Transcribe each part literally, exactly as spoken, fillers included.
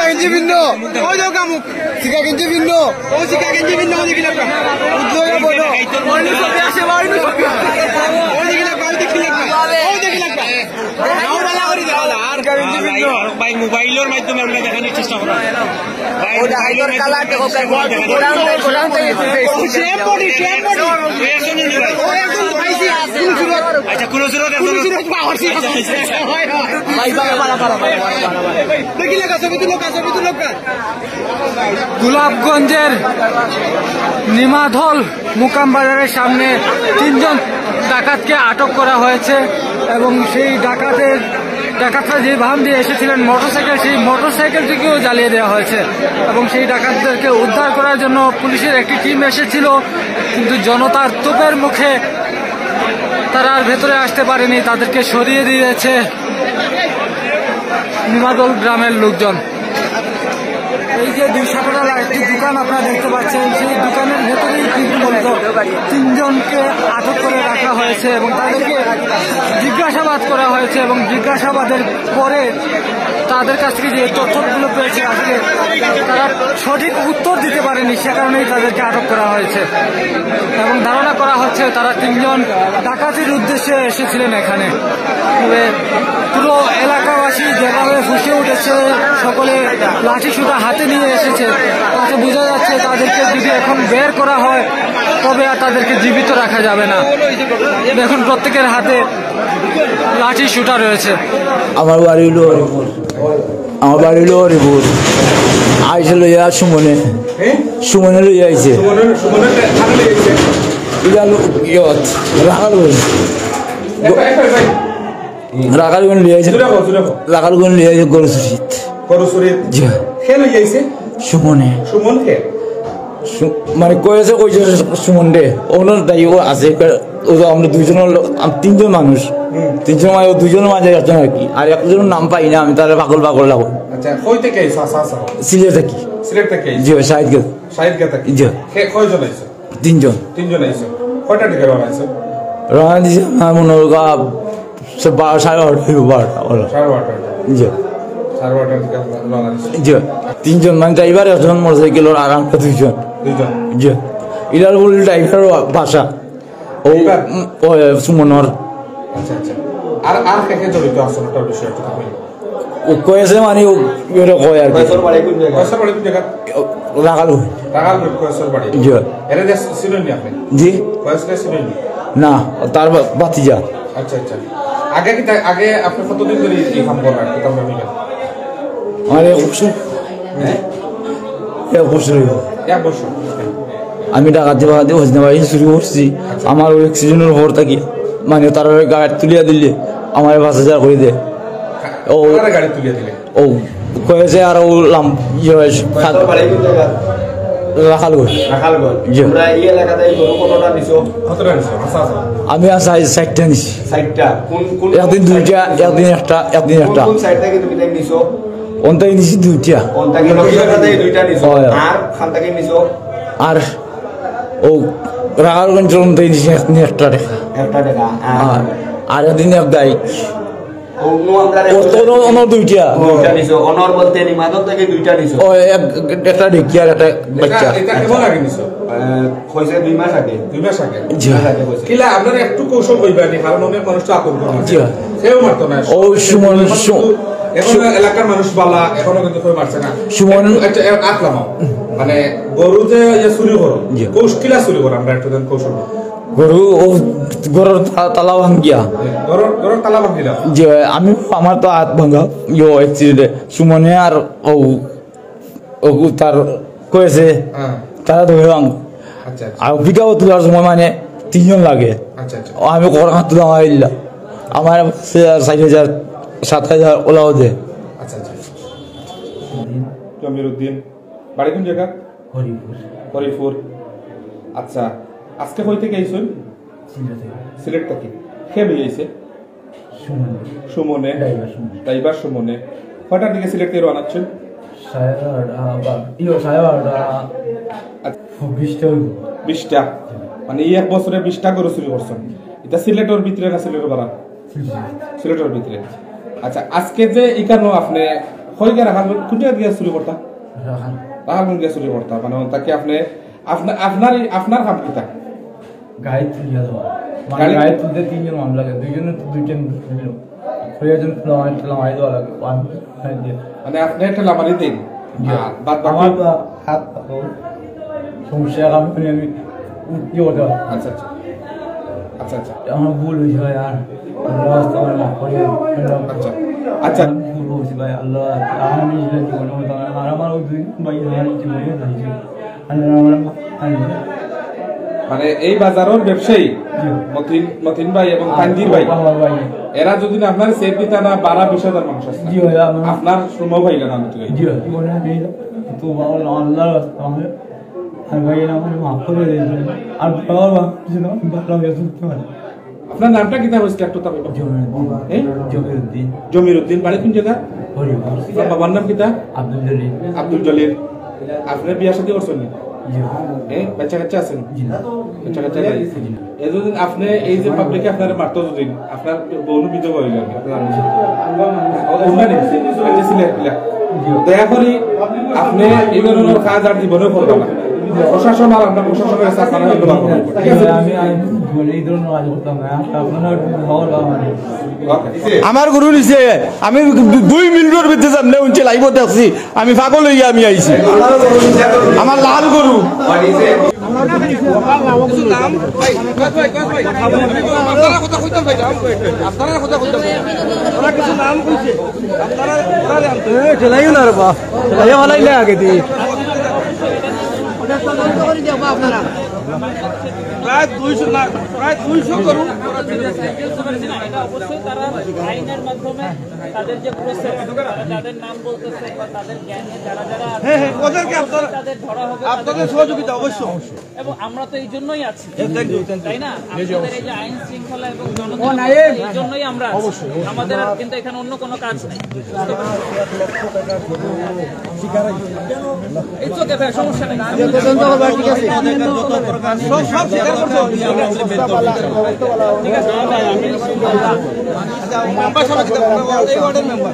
গেঞ্জি ভিন্ন। ওই দেখো কামুক। শিখা গেঞ্জি ভিন্ন। ও শিখা গেঞ্জি ভিন্ন, ওই দেখি লাগবে। উদ্যোগে বলো। ওই দেখি লাগবে, ওই দেখি লাগবে। ওই দেখি লাগবে। নাও বালা করি দেখা যায়। আর শিখা গেঞ্জি ভিন্ন। ভাই, মোবাইলর মাধ্যমে আমরা দেখানোর চেষ্টা করি। ভাই, মোবাইলর মাধ্যমে দেখানোর চেষ্টা করি। Same body, same body. ও একজন পাইছি, কোন সুরত? আচ্ছা, কোন সুরত? কোন সুরত পাওয়ার ছিল? ভাই, বাবা, বাবা, বাবা, বাবা, বাবা। দেখি লাগা, ছবি তুলো, ছবি তুলো। গোলাপগঞ্জের নিমাধল মুকাম বাজারের সামনে তিনজন ডাকাতকে আটক করা হয়েছে এবং সেই ডাকাতের ডাকাতরা যে বাহন দিয়ে এসেছিলেন মোটরসাইকেল, সেই মোটরসাইকেলটিকেও জ্বালিয়ে দেওয়া হয়েছে এবং সেই ডাকাতদেরকে উদ্ধার করার জন্য পুলিশের একটি টিম এসেছিল, কিন্তু জনতার তোপের মুখে তারা আর ভেতরে আসতে পারেনি, তাদেরকে সরিয়ে দিয়েছে নিমাদল গ্রামের লোকজন। এই যে দুই শাটারওয়ালা একটি দোকান আপনারা দেখতে পাচ্ছেন, সেই দোকানের ভেতরেই কিন্তু মূলত তিনজনকে আটক করে রাখা হয়েছে এবং তাদেরকে জিজ্ঞাসাবাদ করা হয়েছে এবং জিজ্ঞাসাবাদের পরে তাদের কাছ থেকে যে তথ্যগুলো পেয়েছে, আসলে তারা সঠিক উত্তর দিতে পারেনি, সে কারণেই তাদেরকে আটক করা হয়েছে এবং ধারণা করা হচ্ছে তারা তিনজন ডাকাতির উদ্দেশ্যে এসেছিলেন এখানে। তবে পুরো এলাকাবাসী যেভাবে ফুঁসে উঠেছে, সকলে লাঠি সুটা হাতে নিয়ে এসেছে, তাতে বোঝা যাচ্ছে তাদেরকে যদি এখন বের করা হয়, তবে আর তাদেরকে জীবিত রাখা যাবে না। এখন প্রত্যেকের হাতে লাঠি সুটা রয়েছে। আমার বাড়ি হইল হরিপুর, আমার বাড়ি হইল হরিপুর। আইসে লইয়া সুমনে, সুমনে লইয়া আইছে। সুমনের, সুমনের কানে লইয়া আইছে। ইটা হলো ইয়ত, রাখাল বই। রাখাল গুণ লইয়া আইছে। জুড়ে কও, জুড়ে কও। রাখাল গুণ লইয়া আইছে গরু চুরিত। গরু চুরিত? জি। কে লইয়া আইছে? সুমনে। সুমন কে? সু-, মানে কয়েছে কইছে সুমন রে। ওনার দায়ী ও আছে। ও তো আমরা দুইজন হলো, আম-, তিনজন মানুষ। হুম। তিনজন মানে ও দুইজনের মাঝে একজন আর কি। আর একজনের নাম পাই না আমি, তারে পাগল পাগল লাগো। আচ্ছা, কই থেকে আইছো? আচ্ছা, আচ্ছা। সিলেট থাকি। সিলেট থেকে আইছো? জি, শাহিদগঞ্জ। শাহিদগঞ্জ থাকি? জি। কে, কয়জন আইছো? তিনজন। তিনজন আইছো। কয়টা টিকা রওনা আইছো? রওনা দিছে আমার মনে হয় গা, সে বা-, সাড়ে বারোটা হইব, বারোটা, বলো। সাড়ে বারোটা। জি। সাড়ে বারোটার দিকে রওনা দিছে। জি। তিনজন, মানে ড্রাইভার একজন, মোটরসাইকেল আর আমরা দুইজন। দুইজন। জি। ইলার বলি ড্রাইভার বাসা। ও, ড্রাইভার? উম, ও, এ, সুমনর। আচ্ছা, আচ্ছা। আর, আর কে কে জড়িত আছে ওটার বিষয়ে একটু বলি। ও কয়েছে মানে ও, ওরে কয় আর কি। কয়েছর বাড়ি কোন জায়গা? কয়েছর বাড়ি কোন জায়গা? রাখাল। রাখাল রোড কয়েছর বাড়ি। জি। এরে দেশ চিনেননি আপনি? জি। কয়েছরে চিনেননি? না, তার বা-, ভাতিজা। আচ্ছা, আচ্ছা। আগে কি তা-, আগে আপনি কতদিন ধরে এই কাম করেন আর কি, কামটা নিলেন? আমার এক বছর। হ্যাঁ? এক বছর হইল। এক বছর। আমি ডাকাতি বাকাতি হইছি না ভাই, শুরু করছি। আচ্ছা। আমার ওই অ্যাক্সিডেন্টের পর থাকি, মানে তারা ওই গাড়ি তুলিয়া দিলে আমার পাঁচ হাজার করে দেয়। ও। কারা গাড়ি তুলিয়া দিলে? ও, কয়েছে আর ও লাম-, ইয়ে হয়, কয়েছর বাড়ি কোন জায়গা? রাখালগঞ্জ। রাখালগঞ্জ। জি। তোমরা এই এলাকাতে এই গরু কতটা নিছো? কতটা নিছো? আচ্ছা, আচ্ছা। আমি আজ আজ চারটা নিছি। চারটা? কোন, কোন একদিন কোন দুইটা, সাইড থেকে একদিন একটা, একদিন কোন একটা। কোন সাইড থেকে তুমি তাই নিছো? অন্তাই নিছি দুইটা। অন্তাই নিছি দুইটা নিছো। হয়। আর খান থেকে নিছো? আর ও রাখালগঞ্জর অন্তাই নিছি এক-, একটা দেখা। একটা দেখা। আর আর, আর একদিন এক গাই। ও, নো, আমরা ও তো অন্য, অন্য দুইটা। দুইটা নিছো। অনর বলতে নিমাদত থেকে দুইটা নিছো। ও, এক, একটা ঢেকি আর একটা বাচ্চা। এটা, এটা কেমন আগে নিছো? আহ, হয়েছে দুই মাস আগে। দুই মাস আগে? জি। দুই মাস আগে হয়েছে। কিলা, আপনারা একটু কৌশল কইবা নি, কারণ অনেক মানুষ তো আতঙ্ক আছে। জি। কেউ মারতো না। ও, সুমন, মানুষ সু-, কিন্তু এখনো সু-, এলাকার মানুষ বালা, এখনো কিন্তু কেউ মারছে না। সুমন। একটু, আচ্ছা, এ, আত লামাও। মানে, গরু যে ইয়ে চুরি করো, জি। কৌশ-, কিলা চুরি করো, আমরা একটু দেন কৌশল। গরু, ও, গরুর তা-, তালা ভাঙ্গিয়া। গরুর, গরুর তালা ভাঙ্গিলা? জি, আমি, আমার তো হাত ভাঙ্গা, ইয়ো, অ্যাক্সিডেন্টে। সুমনে আর ও, ও তার কয়েছে, হ্যাঁ। তারা ধরে ভাঙ। আচ্ছা, আচ্ছা। আর পিক আপ তোলার সময় মানে তিনজন লাগে। আচ্ছা, আচ্ছা। ও আমি কখন হাত তুলে আমার ইল্লা। আমার সে চার হাজার, সাত হাজার ওলাও দে। আচ্ছা, আচ্ছা। জমির উদ্দিন, বাড়ি কোন জায়গা? হরিপুর। হরিপুর। আচ্ছা, আজকে কই থেকে আইছেন? সিলেট থেকে। সিলেট থেকে। কে লই আইছে? সুমনে। সুমনে। ড্রাইভার সুমনে। ড্রাইভার সুমনে। কয়টার দিকে সিলেট থেকে রওনা হচ্ছেন? সাড়ে বারোটা, আহ, বা-, ইয়ো, সাড়ে বারোটা। আচ্ছা। বিশটা হইব। বিশটা? মানে, এই এক বছরে বিশটা গরু চুরি করছেন। এটা সিলেটের ভিতরে না সিলেটের বারা? সিলেটের। সিলেটের ভিতরে। আচ্ছা, আজকে যে এখানে আপনি কই গিয়া রাখাল, কোন জাগাত গিয়া চুরি করতা? রাখাল। রাখাল গিয়া চুরি করতা, মানে, তাকে আপনি, আপনা-, আপনার, আপনার কাম কিতা? গাড়ি তুলিয়া দেওয়া। মানে, গাড়ি? গাড়ি তুলতে তিনজন মামলা লাগে, দুইজনে তো দুইজন ছিল। ছয়জন ঠেলা মারি, ঠেলা মারি দেওয়া লাগে। আমি, আমি দিয়ে। মানে, আপনি ঠেলা মারি দেন? জি। আর বাদ বাকি? আমার তো হাত পাতো সমস্যা, আমি, আমি উঠতে পারতাম না। আচ্ছা, আচ্ছা। আচ্ছা, আচ্ছা। আমার ভুল হয়েছে ভাই, আর আল্লাহ রাস্তা আমার মাফ করে দেন। আচ্ছা, আচ্ছা। আমার ভুল হয়েছে ভাই, আল্লাহ, আর আমি নিজের জীবনে হতাম না। আর আমার ওই দুই ভাই আমার জীবনে হয়েছে। আল্লাহ, আমার, আল্লাহ। মানে, এই বাজারের ব্যবসায়ী জি। মতিন, মতিন ভাই এবং আমার তানজির ভাই, আমার ভাই। এরা যদি না আপনার সেফ দিতা না, বারো বিশ হাজার মানুষ আসতো। জি ভাই, আমার আপনার সময় পাইল না, আমি তো জি ভাই, জীবনে আমি তো বাবা আল্লাহ রাস্তা আমার আর ভাই, এরা আমারে মাফ করে দিয়েছেন। আর বাবা, বাবা, যেন আমি ভালো হয়ে চলতে পারি। আপনার নামটা কিতা হয়েছে একটু তবে? জমিরুদ্দিন। এ? জমিরুদ্দিন। জমিরুদ্দিন, বাড়ি কোন জায়গা? হরিপুর। আপনার বাবার নাম কিতা? আব্দুল জলিল। আব্দুল জলিল। আপনি বিয়া শাদী করছেন নি? জি। এ, বাচ্চা কাচ্চা আছেন? জি না। বাচ্চা কাচ্চা নাই? জি না। এতদিন আপনি এই যে পাবলিকে আপনারা মারতো দুদিন, আপনার বউনু বিধবা হইল আর কি। ও, উন্না নেই? আচ্ছা, সিলেট, সিলেট। দয়া করি আপনি এই ধরনের কাজ আর জীবনেও করবেন না। প্রশাসন আর আমরা প্রশাসনের কাছে আপনারা ধন্যবাদ করবেন। ঠিক আছে? আমি, আমি জীবনে এই ধরনের কাজ করতাম না। আপনারা একটু খবর পাওয়া মানে। ওকে। আমার গরু নিছে, আমি দু-, দুই মিনিটর ভিতরে সামনে উনছে লাইভ দেখছি, আমি পাগল হইয়া আমি আইছি। আমার লাল গরু। আপনারা কথা কইতাম ভাই, আপনারা কথা কইতাম ভাই। ওরা কিছু নাম কইছে, আপনারা, ওরা জানতো। এ, ঠেলাইও না রে বা, ঠেলাইও ফালাইলে আগে দি। প্রায় দুইশো না, প্রায় দুইশো গরু। এটা অবশ্যই তারা আইনের মাধ্যমে তাদের যে প্রসেস, তারা যাদের নাম বলতেছে বা তাদের গ্যাংয়ে যারা যারা আছে, হ্যাঁ, হ্যাঁ, ওদেরকে আপনারা, তাদের ধরা হবে, আপনাদের তাদের সহযোগিতা অবশ্যই। এবং আমরা তো এই জন্যই আছি, thank you, thank you। তাই না? আপনাদের এই যে আইন শৃঙ্খলা এবং জনতা, এই জন্যই আমরা আছি। আমাদের আর কিন্তু এখানে অন্য কোনো কাজ নেই। It's okay ভাই, সমস্যা নেই। সব, সব স্বীকার করতে হবে। ঠিক আছে? মেম্বার সাহেব, এই ওয়ার্ডের মেম্বার।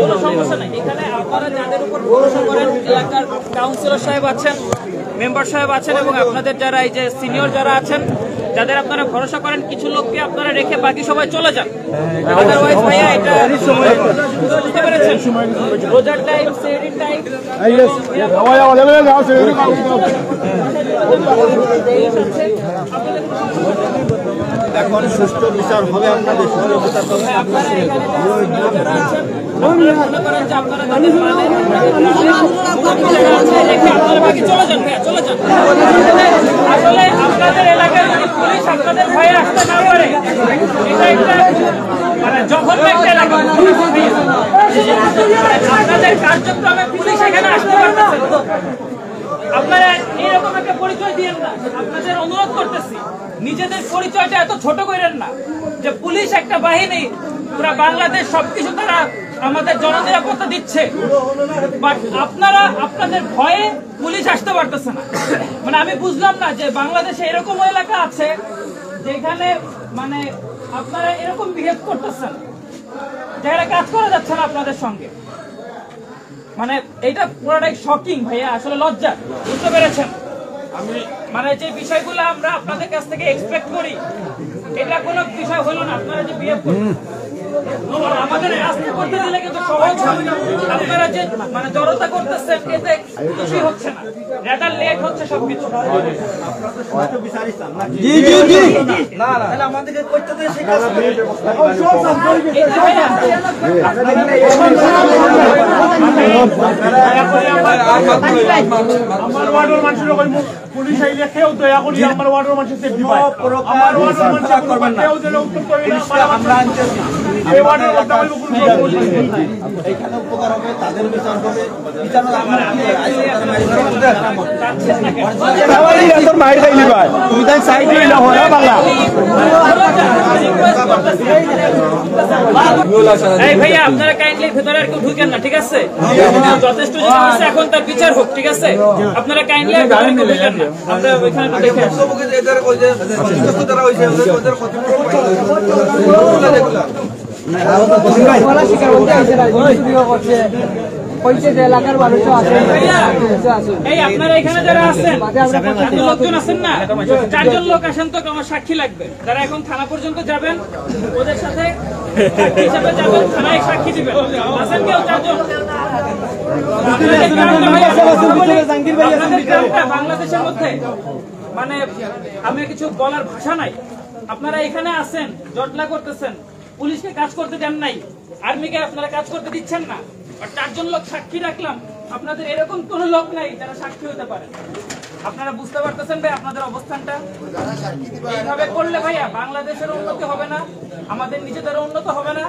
কোনো সমস্যা নাই। এখানে আপনারা যাদের উপর ভরসা করেন, এলাকার কাউন্সিলর সাহেব আছেন, মেম্বার সাহেব আছেন এবং আপনাদের যারা এই যে সিনিয়র যারা আছেন, যাদের আপনারা ভরসা করেন, কিছু লোককে আপনারা রেখে বাকি সবাই চলে যান। Otherwise ভাইয়া, এটা বুঝতে পেরেছেন? রোজার টাইম, সেহরির টাইম। এখন সুষ্ঠু বিচার হবে, আপনাদের সুষ্ঠু বিচার হবে। আপনারা এখানে যারা সিনিয়র যারা আছেন, আপনারা মনে করেন যে আপনারা তাদের মানে রেখে আপনারা বাকি চলে যান, ভাইয়া, চলে যান। আসলে আপনাদের এলাকায় যদি পুলিশ আপনাদের ভয়ে আসতে না পারে, এটা একটা মানে জঘন্য একটা এলাকা। আপনাদের কার্যক্রমে পুলিশ এখানে আসতে পারতেছে না। আপনারা এরকম একটা পরিচয় দিয়েন না, আপনাদের অনুরোধ করতেছি, নিজেদের পরিচয়টা এত ছোট করেন না যে পুলিশ একটা বাহিনী, পুরা বাংলাদেশ সবকিছু তারা আমাদের জননিরাপত্তা দিচ্ছে, বাট আপনারা আপনাদের ভয়ে পুলিশ আসতে পারতেছে না। মানে আমি বুঝলাম না যে বাংলাদেশে এরকম এলাকা আছে যেখানে মানে আপনারা এরকম বিহেভ করতেছেন, যারা কাজ করা যাচ্ছে না আপনাদের সঙ্গে। মানে এটা পুরাটাই শকিং ভাইয়া, আসলে লজ্জা, বুঝতে পেরেছেন? আমি মানে যে বিষয়গুলো আমরা আপনাদের কাছ থেকে এক্সপেক্ট করি, এটা কোনো বিষয় হলো না। আপনারা যে বিহেভ করছেন, আর আমাদের কাজ করতে দিলে কিন্তু সহজ হয়। আপনারা যে মানে জড়তা করতেছেন, এতে কিছুই হচ্ছে না, রেজাল্ট লেট হচ্ছে সবকিছু। জি, জি, জি। না, না। তাহলে আমাদেরকে করতে দেয় সেই কাজ। আমার ওয়ার্ডের মানুষের কইমু, পুলিশ আইলে কেউ দয়া করি আমার ওয়ার্ডের মানুষের সেফটি পায়। আমার ওয়ার্ডের মানুষের কোনো কেউ দিলে উত্তর করে না। পুলিশকে আমরা আনতে এই ওয়ার্ডের কথা বলবো, কোনো সমস্যা নেই। এখানে উপকার হবে, তাদের বিচার হবে। বিচার হবে, আমরা কি আইসি তার মারি ধরে। তোর মাইর খাইলি ভাই, তুই তাই সাইড হইলে হয় না বাংলা। এই ভাইয়া, আপনারা কাইন্ডলি ভিতরে আর কেউ ঢুকেন না, ঠিক আছে? যথেষ্ট জনতা আছে, এখন তার বিচার হোক, ঠিক আছে? আপনারা কাইন্ডলি আর ভিতরে আর কেউ ঢুকেন না। আমরা ওইখানে একটু দেখে আসি। কইছে যে এলাকার মানুষও আছে। ভাইয়া, এই আপনারা এখানে যারা আছেন, এত লোকজন আছেন না, চারজন লোক আসেন তো, আমার সাক্ষী লাগবে। যারা এখন থানা পর্যন্ত যাবেন, ওদের সাথে সাক্ষী হিসেবে যাবেন, থানায় সাক্ষী দিবেন। আছেন কেউ চারজন? আপনাদের গ্রামটা ভাইয়া, আপনাদের গ্রামটা বাংলাদেশের মধ্যে, মানে, আমি কিছু বলার ভাষা নাই। আপনারা এখানে আছেন, জটলা করতেছেন, পুলিশকে কাজ করতে দেন নাই, আর্মিকে আপনারা কাজ করতে দিচ্ছেন না। আর চারজন লোক সাক্ষী রাখলাম, আপনাদের এরকম কোনো লোক নাই যারা সাক্ষী হতে পারে। আপনারা বুঝতে পারতেছেন ভাই আপনাদের অবস্থানটা? এইভাবে করলে ভাইয়া বাংলাদেশের উন্নতি হবে না, আমাদের নিজেদের উন্নত হবে না,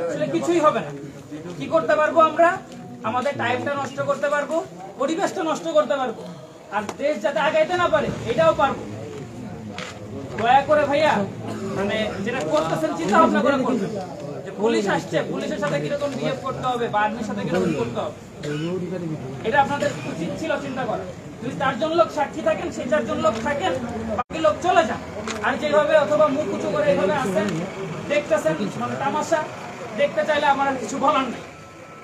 আসলে কিছুই হবে না। কি করতে পারবো আমরা? আমাদের টাইমটা নষ্ট করতে পারবো, পরিবেশটা নষ্ট করতে পারবো, আর দেশ যাতে আগাইতে না পারে এটাও পারবো। দয়া করে ভাইয়া, মানে, যেটা করতেছেন চিন্তা ভাবনা করে করবেন, যে পুলিশ আসছে, পুলিশের সাথে কিরকম বিহেভ করতে হবে বা আর্মির সাথে কিরকম করতে হবে, এটা আপনাদের উচিত ছিল চিন্তা করা। যদি চারজন লোক সাক্ষী থাকেন, সেই চারজন লোক থাকেন, বাকি লোক চলে যান। আর যেভাবে অথবা মুখ উঁচু করে এইভাবে আছেন, দেখতেছেন, মানে, তামাশা দেখতে চাইলে আমার আর কিছু বলার নেই।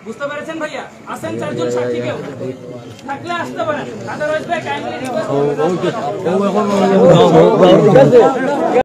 বুঝতে পেরেছেন ভাইয়া? আছেন চারজন সাক্ষী, কেউ থাকলে আসতে পারেন, আদারওয়াইজ ভাই কাইন্ডলি রিকোয়েস্ট।